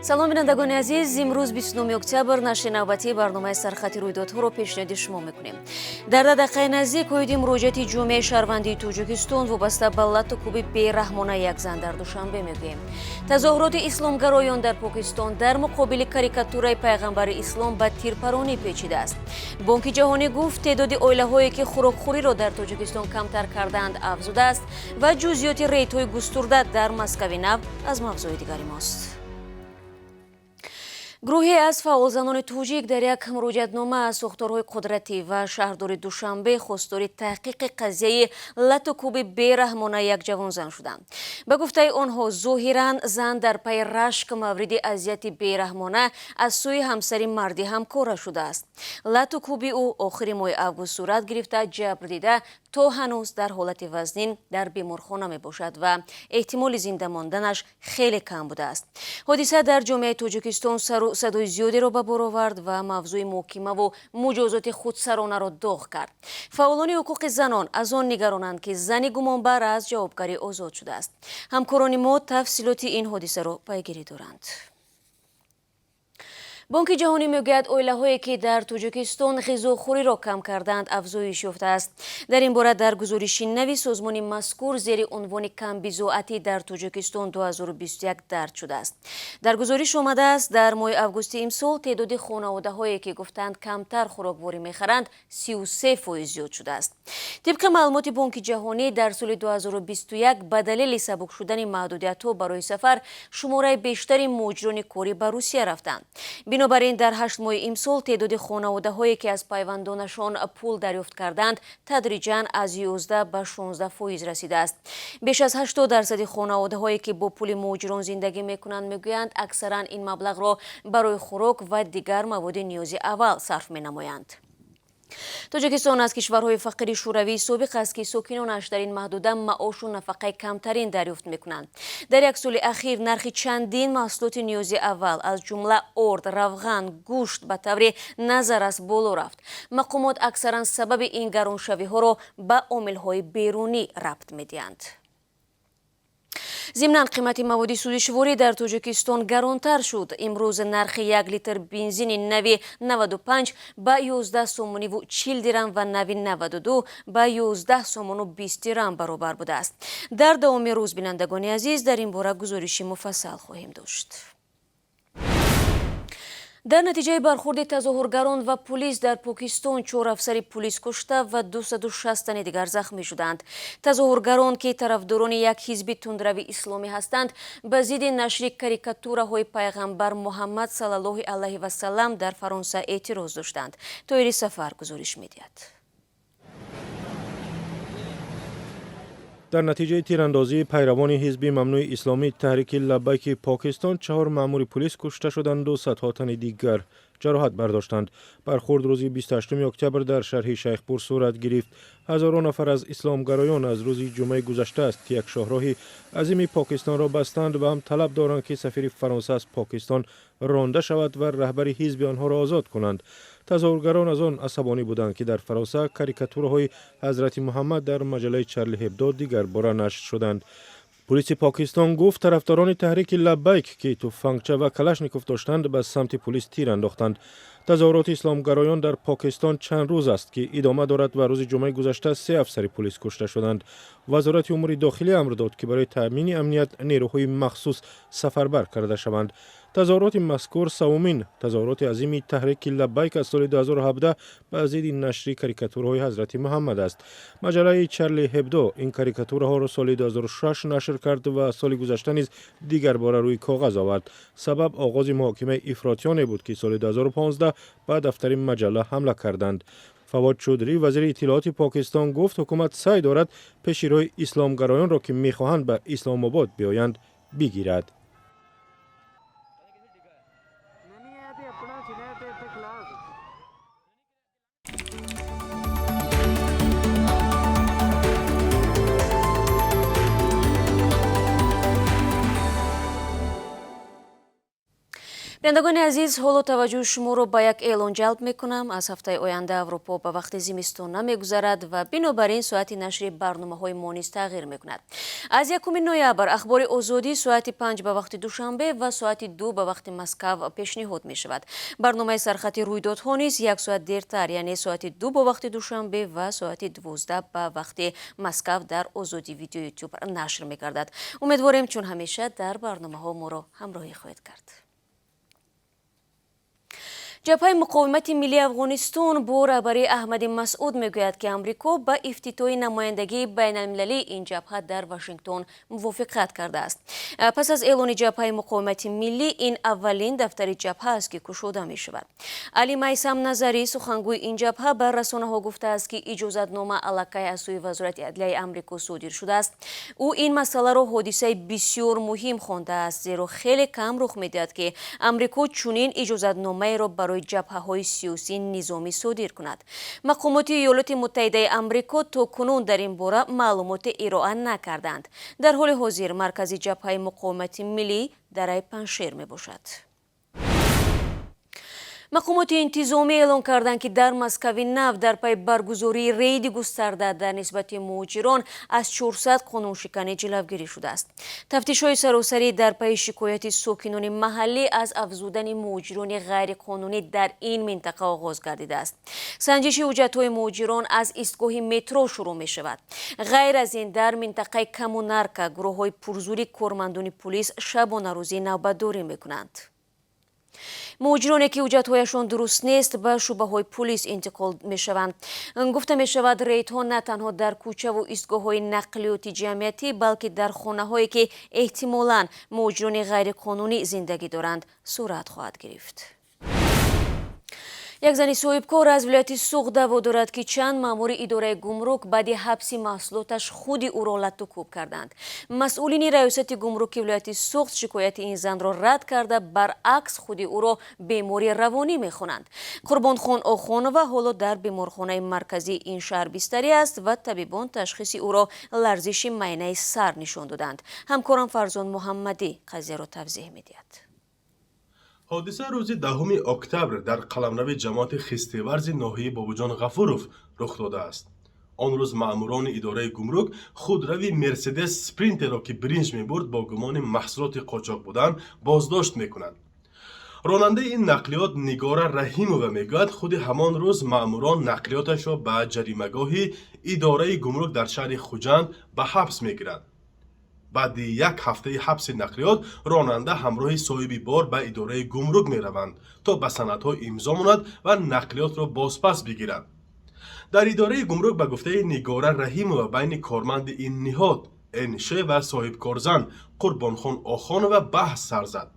Салом, бинандагони азиз. Имрӯз 29 октябр нашри навбатии барномаи сархати рӯйдодҳоро пешниҳоди шумо мекунем. Дар дақиқаи наздик оиди муроҷиати ҷомеаи шаҳрвандии Тоҷикистон вобаста ба латту кӯби бераҳмонаи як зан дар Душанбе мегӯем. Тазоҳуроти исломгароён дар Покистон дар муқобили карикатураи пайғамбари ислом ба тирпаронӣ печидааст. Бонки ҷаҳонӣ гуфт, теъдоди оилаҳое ки хӯрокхӯриро дар Тоҷикистон камтар кардаанд, афзудааст ва ҷузъиёти рейдҳои густурда дар Москави нав аз мавзӯи дигари мост. Гурӯҳе аз фаъолзанони тоҷик дар як муроҷиатнома аз сохторҳои қудратӣ ва шаҳрдори Душанбе хостори таҳқиқи қазияи латту кӯби бераҳмонаи як ҷавонзан шуданд. Ба гуфтаи онҳо, зоҳиран зан дар пайи рашк мавриди азияти бераҳмона аз сӯи ҳамсари марди ҳамкора шудааст. Латту кӯби ӯ охири моҳи август сурат гирифта, ҷабр дида то ҳанӯз дар ҳолати вазнин дар беморхона мебошад ва эҳтимоли зинда монданаш хеле кам будааст. Ҳодиса дар ҷомеаи Тоҷикистон сару садои зиёдеро ба бор овард ва мавзӯи муҳокимаву муҷозоти худсаронаро доғ кард. Фаъолони ҳуқуқи занон аз он нигаронанд, ки зани гумонбар аз ҷавобгарӣ озод шудааст. Ҳамкорони мо тафсилоти ин ҳодисаро пайгирӣ доранд. Бонки ҷаҳонӣ мегӯяд, оилаҳое ки дар Тоҷикистон ғизохӯриро кам кардаанд, афзоиш ёфтааст. Дар ин бора дар гузориши нави созмони мазкур зери унвони камбизоатӣ дар Тоҷикистон 2021 дарҷ шудааст. Дар гузориш омадааст, дар моҳи августи имсол теъдоди хонаводаҳое ки гуфтанд камтар хӯрокворӣ мехаранд, 33% зиёд шудааст. Тибқи маълумоти Бонки ҷаҳонӣ, дар соли 2021 ба далели сабук шудани маҳдудиятҳо барои сафар шумораи бештари муҳоҷирони корӣ ба Русия рафтанд. Бинобар ин дар 8 моҳи имсол теъдоди хонаводаҳое ки аз пайвандонашон пул дарёфт карданд, тадриҷан аз 11 ба 16% расидааст. Беш аз 80% хонаводаҳое ки бо пули муҳоҷирон зиндагӣ мекунанд, мегӯянд, аксаран ин маблағро барои хӯрок ва дигар маводи ниёзи аввал сарф менамоянд. Тоҷикистон аз кишварҳои фақири шӯравии собиқ аст, ки сокинонаш дар ин маҳдуда маошу нафақаи камтарин дарёфт мекунанд. Дар як соли ахир нархи чандин маҳсулоти ниёзи аввал, аз ҷумла орд, равған, гӯшт ба таври назаррас боло рафт. Мақомот аксаран сабаби ин гароншавиҳоро ба омилҳои берунӣ рабт медиҳанд. Зимнан қимати маводи сӯзишворӣ дар Тоҷикистон гаронтар шуд. Имрӯз нархи як литр бензини нави 95 ба 11 сомониву 40 дирам ва нави 92 ба 11 сомону 20 дирам баробар будааст. Дар давоми рӯз, бинандагони азиз, дар ин бора гузориши муфассал хоҳем дошт. Дар натиҷаи бархурди тазоҳургарон ва пулис дар Покистон чор афсари пулис кушта ва 260 тани дигар захмӣ шуданд. Тазоҳургарон, ки тарафдорони як ҳизби тундрави исломӣ ҳастанд, ба зидди нашри карикатураҳои пайғамбар Муҳаммад саллаллоҳи алайҳи васаллам дар Фаронса эътироз доштанд. Тоири Сафар гузориш медиҳад. Дар натиҷаи тирандозии пайравони ҳизби мамнӯи исломӣ Таҳрики Лаббайки Покистон чаҳор маъмури пулис кушта шуданду садҳо тани дигар ҷароҳат бардоштанд. Бархурд рӯзи 28 октябр дар шаҳри Шайхпур сурат гирифт. Ҳазорон нафар аз исломгароён аз рӯзи ҷумъаи гузашта аст, ки як шоҳроҳи азими Покистонро бастанд ва ҳам талаб доранд, ки сафири Фаронса аз Покистон ронда шавад ва раҳбари ҳизби онҳоро озод кунанд. Тазоҳургарон аз он асабонӣ буданд, ки дар Фаронса карикатураҳои ҳазрати Муҳаммад дар маҷаллаи Чарли Ҳебдо дигарбора нашр шуданд. Пулиси Покистон гуфт, тарафдорони Таҳрики Лаббайк, ки туфангча ва калашников доштанд, ба самти пулис тир андохтанд. Тазоҳуроти исломгароён дар Покистон чанд рӯз аст, ки идома дорад ва рӯзи ҷумъаи гузашта се афсари пулис кушта шуданд. Вазорати умури дохилӣ амр дод, ки барои таъмини амният нерӯҳои махсус сафарбар карда шаванд. Тазоҳуроти мазкур севумин тазоҳуроти азими Таҳрики Лаббайк аз соли 2017 ба зидди нашри карикатураҳои ҳазрати Муҳаммад аст. Маҷаллаи Чарли Ҳебдо ин карикатураҳоро соли 2006 нашр кард ва соли гузашта низ дигарбора рӯи коғаз овард. Сабаб оғози муҳокимаи ифротиёне буд, ки соли 2015 ба дафтари маҷалла ҳамла карданд. Фавод Чудрӣ, вазири иттилооти Покистон, гуфт, ҳукумат саъй дорад пеши роҳи исломгароёнро, ки мехоҳанд ба Исломобод биёянд, бигирад. Бинандагони азиз, ҳоло таваҷҷӯҳи шуморо ба як эълон ҷалб мекунам. Аз ҳафтаи оянда Аврупо ба вақти зимистона мегузарад ва бинобар ин соати нашри барномаҳои мо низ тағйир мекунад. Аз 1 ноябр Ахбори Озодӣ соати 5 ба вақти Душанбе ва соати 2 ба вақти Москав пешниҳод мешавад. Барномаи Сархати рӯйдодҳо низ як соат дертар, яъне соати 2 ба вақти Душанбе ва соати 12 ба вақти Москав дар Озодӣ Видео Ютуб нашр мегардад. Умедворем, чун ҳамеша дар барномаҳо моро ҳамроҳӣ хоҳед кард. Ҷабҳаи муқовимати миллии Афғонистон бо раҳбарии Аҳмади Масъуд мегӯяд, ки Амрико ба ифтитоҳи намояндагии байналмилалии ин ҷабҳа дар Вашингтон мувофиқат кардааст. Пас аз эълони Ҷабҳаи муқовимати миллӣ, ин аввалин дафтари ҷабҳа аст, ки кушода мешавад. Али Майсам Назарӣ, сухангӯи ин ҷабҳа, ба расонаҳо гуфтааст, ки иҷозатнома аллакай аз сӯи Вазорати адлияи Амрико содир шудааст. Ӯ ин масъаларо ҳодисаи бисёр муҳим хондааст, зеро хеле кам рух медиҳад, ки Амрико чунин иҷозатномаеро барои ҷабҳаҳои сиёсӣ низомӣ содир кунад. Мақомоти Иёлоти Муттаҳидаи Амрико то кунун дар ин бора маълумоте ироа накарданд. Дар ҳоли ҳозир маркази Ҷабҳаи муқовимати миллӣ дараи Паншер мебошад. Мақомоти интизомӣ эълон карданд, ки дар Москави Нав дар пайи баргузории рейди густарда дар нисбати муҳоҷирон аз 400 қонуншиканӣ ҷилавгирӣ шудааст. Тафтишҳои саросарӣ дар пайи шикояти сокинони маҳаллӣ аз афзудани муҳоҷирони ғайриқонунӣ дар ин минтақа оғоз гардидааст. Санҷиши ҳуҷҷатҳои муҳоҷирон аз истгоҳи метро шурӯъ мешавад. Ғайр аз ин, дар минтақаи Коммунарка гурӯҳҳои пурзӯри кормандони пулис шабонарӯзӣ навбатдорӣ мекунанд. Муҳоҷироне, ки ҳуҷҷатҳояшон дуруст нест, ба шӯъбаҳои пулис интиқол мешаванд. Гуфта мешавад, рейдҳо на танҳо дар кӯчаву истгоҳҳои нақлиёти ҷамъиятӣ, балки дар хонаҳое, ки эҳтимолан муҳоҷирони ғайриқонунӣ зиндагӣ доранд, сурат хоҳад гирифт. Як зани соҳибкор аз вилояти Суғд даъво дорад, ки чанд маъмури идораи гумрук баъди ҳабси маҳсулоташ худи ӯро латтукӯб карданд. Масъулини раёсати гумруки вилояти Суғд шикояти ин занро рад карда, баръакс худи ӯро бемори равонӣ мехонанд. Қурбонхон Охонова ҳоло дар беморхонаи марказии ин шаҳр бистарӣ аст ва табибон ташхиси ӯро ларзиши майнаи сар нишон доданд. Ҳамкорам Фарзон Муҳаммадӣ қазияро тавзеҳ медиҳад. Ҳодиса рӯзи 10 октябр дар қаламрави ҷамоати Хистеварзи ноҳияи Бобоҷон Ғафуров рух додааст. Он рӯз маъмурони идораи гумрук худрави Мерседес Спринтеро, ки биринҷ мебурд, бо гумони маҳсулоти қочоқ будан боздошт мекунанд. Ронандаи ин нақлиёт Нигора Раҳимова мегӯяд, худи ҳамон рӯз маъмурон нақлиёташро ба ҷаримагоҳи идораи гумрук дар шаҳри Хуҷанд ба ҳабс мегиранд. Баъди як ҳафтаи ҳабси нақлиёт ронанда ҳамроҳи соҳиби бор ба идораи гумрук мераванд, то ба санадҳо имзо монад ва нақлиётро бозпас бигиранд. Дар идораи гумрук, ба гуфтаи Нигора Раҳимова, байни корманди ин ниҳод Нш ва соҳибкорзан Қурбонхон Охонова баҳс сар зад.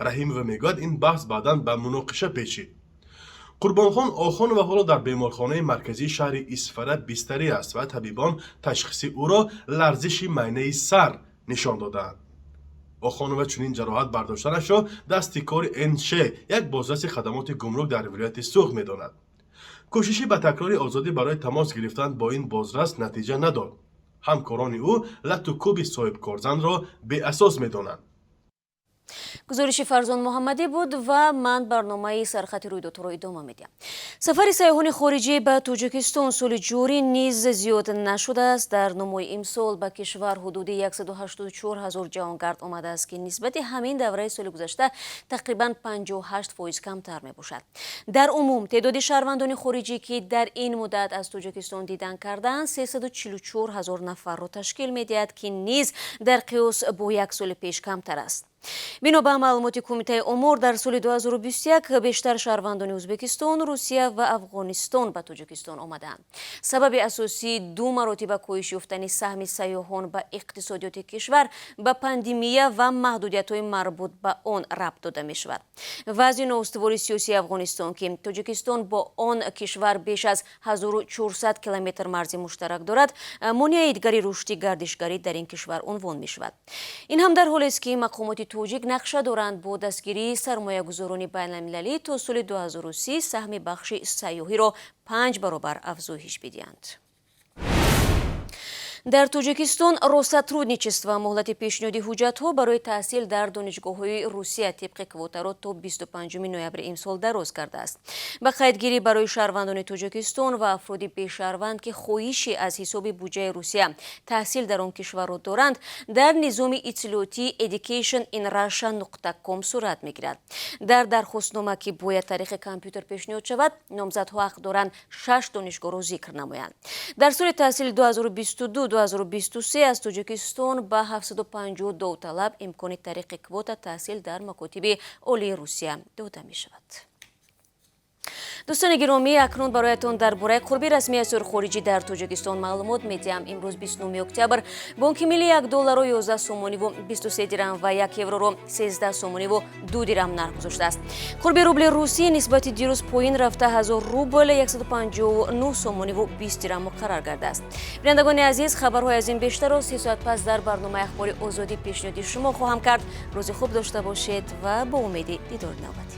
Раҳимова мегӯяд, ин баҳс баъдан ба муноқиша печид. Қурбонхон Охонова ҳоло дар беморхонаи марказии шаҳри Исфара бистарӣ аст ва табибон ташхиси ӯро ларзиши майнаи сар нишон додаанд. Охонова чунин ҷароҳат бардоштанашро дасти кори Нш, як бозраси хадамоти гумрук дар вилояти Суғд, медонад. Кӯшиши ба такрори Озодӣ барои тамос гирифтан бо ин бозрас натиҷа надод. Ҳамкорони ӯ латту кӯби соҳибкорзанро беасос медонанд. Гузориши Фарзон Муҳаммадӣ буд ва ман барномаи Сархати рӯйдодҳоро идома медиҳам. Сафари сайёҳони хориҷӣ ба Тоҷикистон соли ҷорӣ низ зиёд нашудааст. Дар 9 моҳи имсол ба кишвар ҳудуди 184 ҳазор ҷаҳонгард омадааст, ки нисбати ҳамин давраи соли гузашта тақрибан 58% камтар мебошад. Дар умум теъдоди шаҳрвандони хориҷӣ, ки дар ин муддат аз Тоҷикистон дидан кардаанд, 344 ҳазор нафарро ташкил медиҳад, ки низ дар қиёс бо як соли пеш камтар аст. Бино ба маълумоти Кумитаи омор, дар соли 2021 бештар шаҳрвандони Ӯзбекистон, Русия ва Афғонистон ба Тоҷикистон омадаанд. Сабаби асосии ду маротиба коҳиш ёфтани саҳми сайёҳон ба иқтисодиёти кишвар ба пандемия ва маҳдудиятҳои марбут ба он рабт дода мешавад. Вазъи ноустувори сиёсии Афғонистон, ки Тоҷикистон бо он кишвар беш аз 1400 километр марзи муштарак дорад, монеаи дигари рушди гардишгарӣ дар ин кишвар унвон мешавад. Ин ҳам дар ҳолест, ки мақомоти тоҷик нақша доранд бо дастгирии сармоягузорони байналмилалӣ то соли 2030 саҳми бахши сайёҳиро панҷ баробар афзоиш бидиҳанд. Дар Тоҷикистон Россотрудничество муҳлати пешниҳоди ҳуҷҷатҳо барои таҳсил дар донишгоҳҳои Русия тибқи квотаро то 25 ноябри имсол дароз кардааст. Ба қайдгирӣ барои шаҳрвандони Тоҷикистон ва афроди бешаҳрванд, ки хоҳиши аз ҳисоби буҷаи Русия таҳсил дар он кишварро доранд, дар низоми иттилоотии educationinrussia.com сурат мегирад. Дар дархостнома, ки бояд тариқи компютер пешниҳод шавад, номзадҳо ҳақ доранд шаш донишгоҳро зикр намоянд. Дар соли таҳсили 2022-2023 аз Тоҷикистон ба 750 довталаб имкони тариқи квота таҳсил дар макотиби олии Русия дода мешавад. Дӯстони гиромӣ, акнун бароятон дар бораи қурби расмии асъори хориҷӣ дар Тоҷикистон маълумот медиҳам. Имрӯз, 29 октябр, Бонки Миллӣ 1 долларро 11 сомониву 23 дирам ва 1 евроро 13 сомониву 2 дирам нарх гузоштааст. Қурби рубли русӣ нисбати дирӯз поин рафта, 1000 рубл 159 сомониву 20 дирам муқаррар гардааст. Бинандагони азиз, хабарҳои аз ин бештарро 3 соат пас дар барномаи Ахбори Озодӣ пешниҳоди шумо хоҳам кард. Рӯзи хуб дошта бошед ва бо умеди дидори навбатӣ.